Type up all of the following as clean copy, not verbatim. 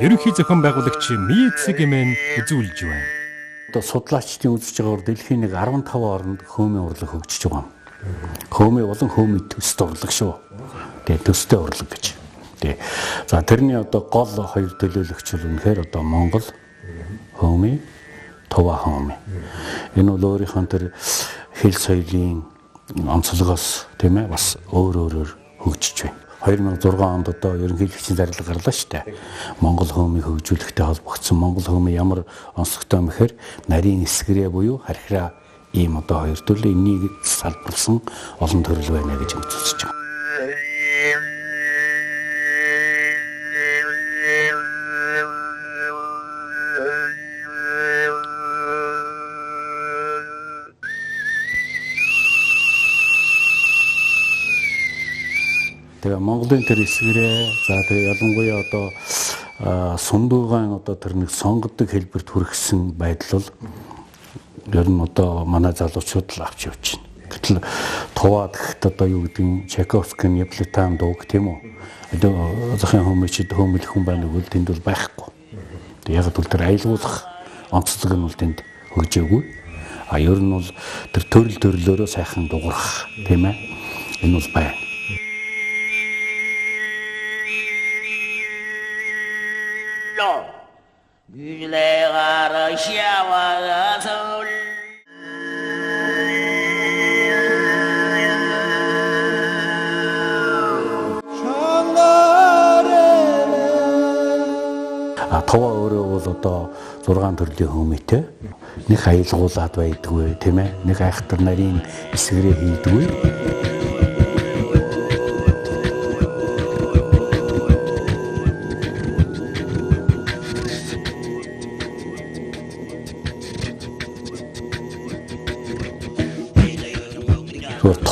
Ерөнхий зохион байгуулагч Мицэг эмэн үзүүлж байна. Одоо судлаачдын үзэж байгаагаар дэлхийн нэг 15 оронд хөөмийн урлаг хөгжиж байгаа юм. Хөөмийн болон хөөмийн төстэй урлаг шүү. Тэгээ төстэй урлаг гэж. Тэгээ. За тэрний одоо гол хоёр төлөөлөгч бол үнэхээр одоо Монгол хөөмийн, Тува хөөмийн. Энэ бол өөрийнхөө тэр хэл соёлын онцлогоос тийм ээ бас өөр өөрөөр хөгжиж байна. 2006 онд одоо ерөнхийлөгчийн зарлага гарлаа шүү дээ. Монгол хөөмийг хөгжүүлэхтэй холбогдсон Монгол хөөмийн ямар онцлогтой юм гэхээр нарийн эсгэрээ буюу хархираа ийм одоо хоёр төрөл энийг салбарлсан олон төрөл байна гэж үзэж байгаа. Тэгээ Монголын тэр эсгэрээ за тэгээ ялангуяа одоо сундуугаан одоо тэр нэг сонгодог хэлбэрт хүргэсэн байдал бол ер нь одоо манай залуучууд л авч явж байна. Гэтэл Туваад гэхэд одоо юу гэдэг нь Чайковскийн Неаполитан дууг тийм үү? Одоо захын хүмүүчид хөөмөлөх хүн байна гэвэл тэнд бол байхгүй. Тэгээ яг л тэр аялгуулах онцлог нь бол тэнд хөгжөөгүй. А ер нь бол тэр төрөл төрлөөрөө сайхан дуурах тийм ээ. Энэ бол байна. А Тува өөрөө бол одоо 6 төрлийн хөөмөйтэй нэг аялгуулад байдгүй тийм ээ, нэг айхтар нарийн эсгэрээ хийдгүй.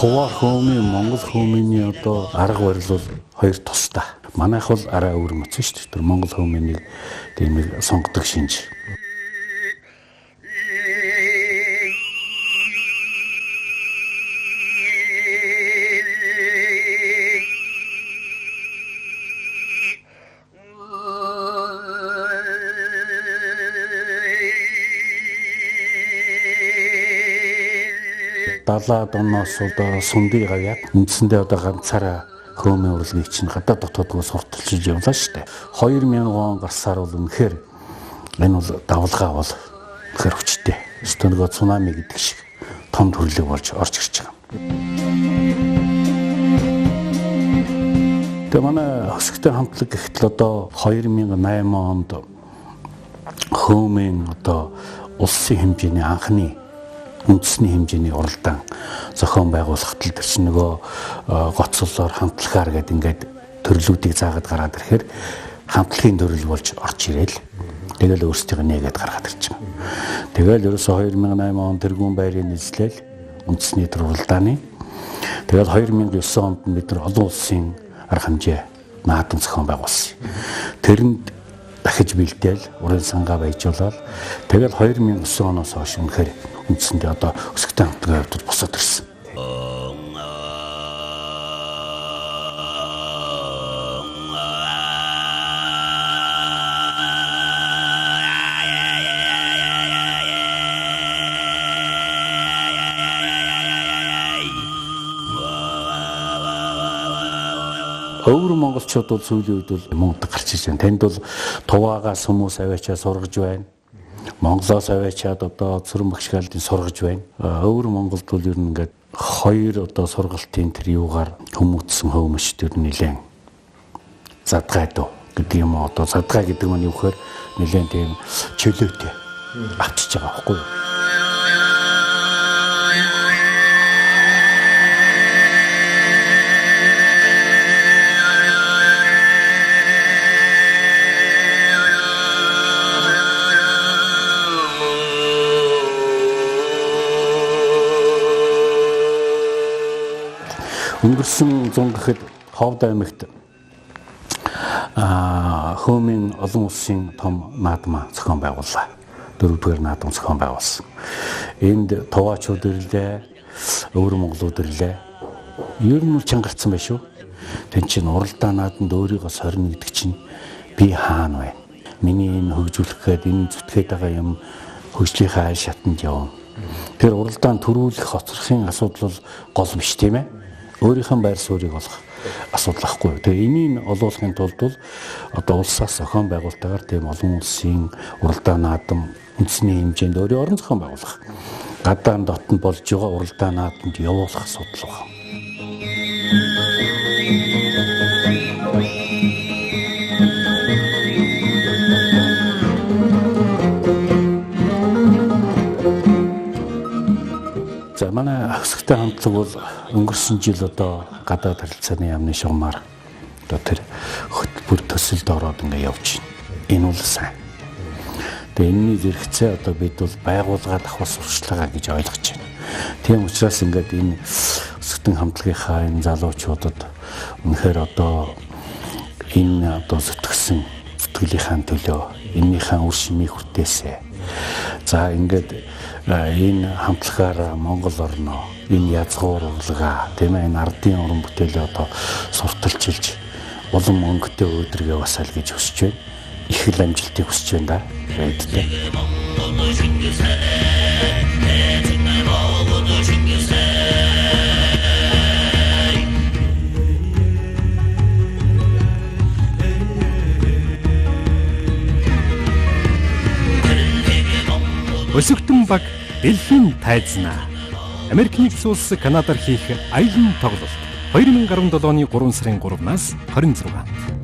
Тува хөөмийн Монгол хөөмийн одоо арга барил бол хоёр тусдаа. Манайх бол арай өөр мөцөн шүү дээ. Тэр Монгол хөөмийн нэг тийм нэг сонгодог шинж. Далаад оноос одоо сундыг аваад үндсэндээ одоо ганцаараа хөөмийн урлагийг чинь гадаад дотоодгоо сурталчилж явлаа шүү дээ. 2000 он гарсаар бол үнэхээр энэ бол давлгаа бол үнэхээр хүчтэй. Өстө нөгөө цунами гэдэг шиг том төрлөг болж орж ирж байгаа. Тэгээ манай хөсгтэй хамтлаг гэхэд л одоо 2008 онд хөөмийн одоо улсын хэмжээний анхны үндэсний хэмжээний уралдаан зохион байгуулахад л тэр чинь нөгөө гоцлоор хамтлагаар гэдэг ингээд төрлүүдийг заагаад гараад ирэхээр хамтлагийн төрөл болж орж ирээл тэгэл өөрсдийнх нь нээгээд гаргаад ирж байгаа. Тэгэл ерөөсө 2008 он тэргүүн байрын нийслэл үндэсний төр уралдааны тэгэл 2009 онд бид нар олон улсын арга хэмжээ наадам зохион байгуулсан. Тэрэнд дахиж бэлдээл урын сангаа баяжуулаад тэгэл 2009 оноос хойш үнэхээр үндсэндээ одоо өсгөтэй хамтлагийн хувьд босоод ирсэн. Өвөр монголчууд бол сүүлийн үед бол мөнгө гарч ирж байна. Тэнд бол Туваагаас хүмүүс аваачаа сургаж байна. Монголоос аваачаад одоо Цөрөн багшгаалдын сургаж байна. Өвөр Монголд бол ер нь ингээд хоёр одоо сургалтын тэр юугаар хүмүүцсэн хөөмөчд ер нь нэлээд задгай дөө гэдэг юм уу, одоо задгай гэдэг нь юу гэхээр нэлээд тийм чөлөөтэй авчиж байгаа байхгүй юу? Өнгөрсөн зун гэхэд Ховд аймагт хөөмийн олон улсын том наадмаа зохион байгууллаа. Дөрөвдүгээр наадам зохион байгуулсан. Энд туваачууд ирлээ, өвөр монголууд ирлээ. Ер нь чангарцсан байх шүү. Тэн чинь уралдаан нааданд өөрийгөө сорно гэдэг чинь би хаана байна? Миний энэ хөгжүүлэх гээд энэ зүтгээд байгаа юм хөгжлийнхаа айл шатанд явна. Тэр уралдаан төрүүлэх хоцрохын асуудал бол гол биш, тийм ээ. Өөрийнхөө байр суурийг олох асуудал ахгүй. Тэгээ энийг олуулахын тулд бол одоо улсаас зохион байгуулалтаар тийм олон улсын уралдаан наадам үндэсний хэмжээнд өөрийн орон зохион байгуулах. Гадаан дотн болж байгаа уралдаан наадамд явуулах асуудал байна. За манай өсгөтэй хамтлаг бол өнгөрсөн жил одоо гадаад харилцааны яамны шугамар одоо тэр хөтөлбөр төсөлд ороод ингээ явж байна. Энэ бол сайн. Тэгээ энэний зэрэгцээ одоо бид бол байгууллага давхар сурчлага гэж ойлгож байна. Тийм учраас ингээд энэ өсгөтэн хамтлагийнхаа энэ залуучуудад үнэхээр одоо энэ одоо зүтгэсэн зүтгэлийнхаа төлөө эннийхээ үр шимийг хүртээсэ. За ингээд энэ хамтлагаараа Монгол орноо энэ язгуур урлагаа, тийм ээ, энэ ардын уран бүтээлээ одоо сурталчилж улам өнгөтэй өөдрөг яваасаа л гэж хүсэж байна. Их л амжилтыг хүсэж байна да. Баярлалаа. Өсөгтөн баг дэлхийн тайзнаа. Америк нэгдсэн улс Канадаар хийх аялан тоглолт 2017 оны 3 сарын 3-наас 26-нд.